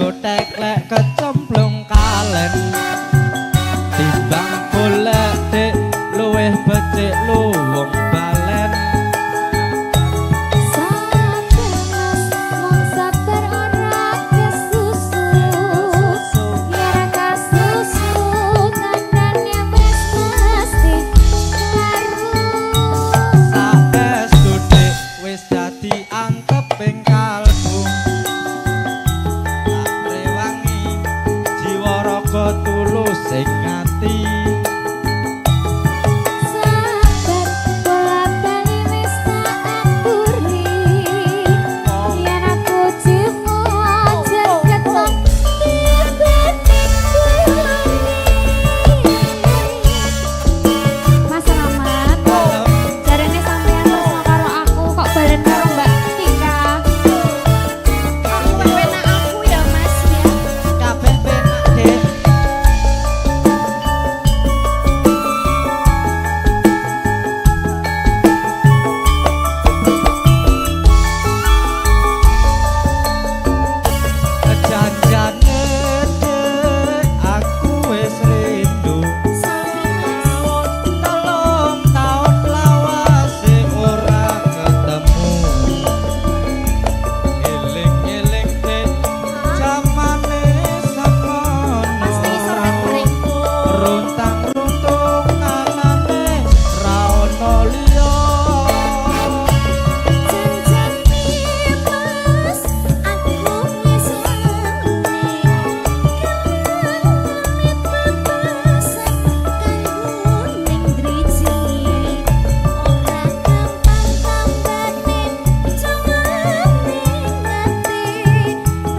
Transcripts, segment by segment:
nganggo teklek kecemplung kalen. Timbang golek dik luwih becik luwung balen. Sabar Mas, wong sabar ora kesusu. Yen kasusu tandane wis mesti kleru. Saestu dik wis dadi anteping kalbu. Tak rewangi jiwa raga tulus sing ati. Sabar bola bali wis tak aturi. Yen aku jiwa aja ketok tibening buri. Mas Rahmat, jarene sampean tresno karo aku kok balen karo Mbak Tika. Aku penak aku ya Mas ya. Kabeh penak dik. Janjane dik aku wis rindu. Sapi Mas. 3 taun lawase ora ketemu. Eling-eling dik jamane semono. Pasti iso ring. Runtang-runtung anane ra ono liya. Janjane Mas, aku wis lali. Kelane pepesan kanggo ning driji. Ora gampang tambane cuman ning ati.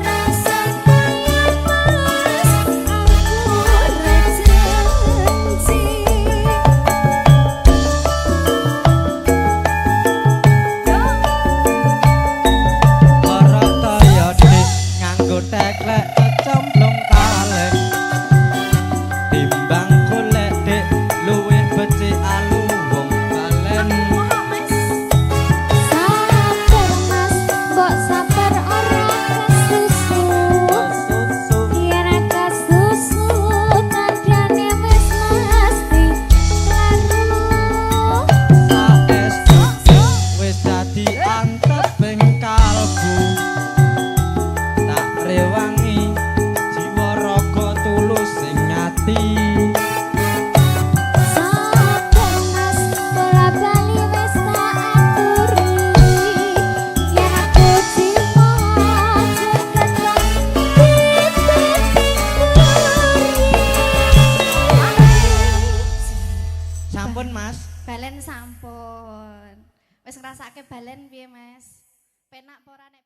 Rasa kaya Mas, aku ora janji. Ora kaya dik nganggo teklek kecemplung kalen. Timbang golek dik luwih becik aluwung balen. Sabar Mas, mbok sabar ora kesusu. Yen kesusu tandane wis mesti kleru. Saestu dik wis dadi anteping kalbu. Tak rewangi jiwa raga tulus sing ati. Sabar Mas, bola bali wis tak aturi. Yen aku jiwa aja ketok tibening buri. Sampun Mas. Balen sampun. Wis ngrasake balen piye Mas? Penak apa ora nek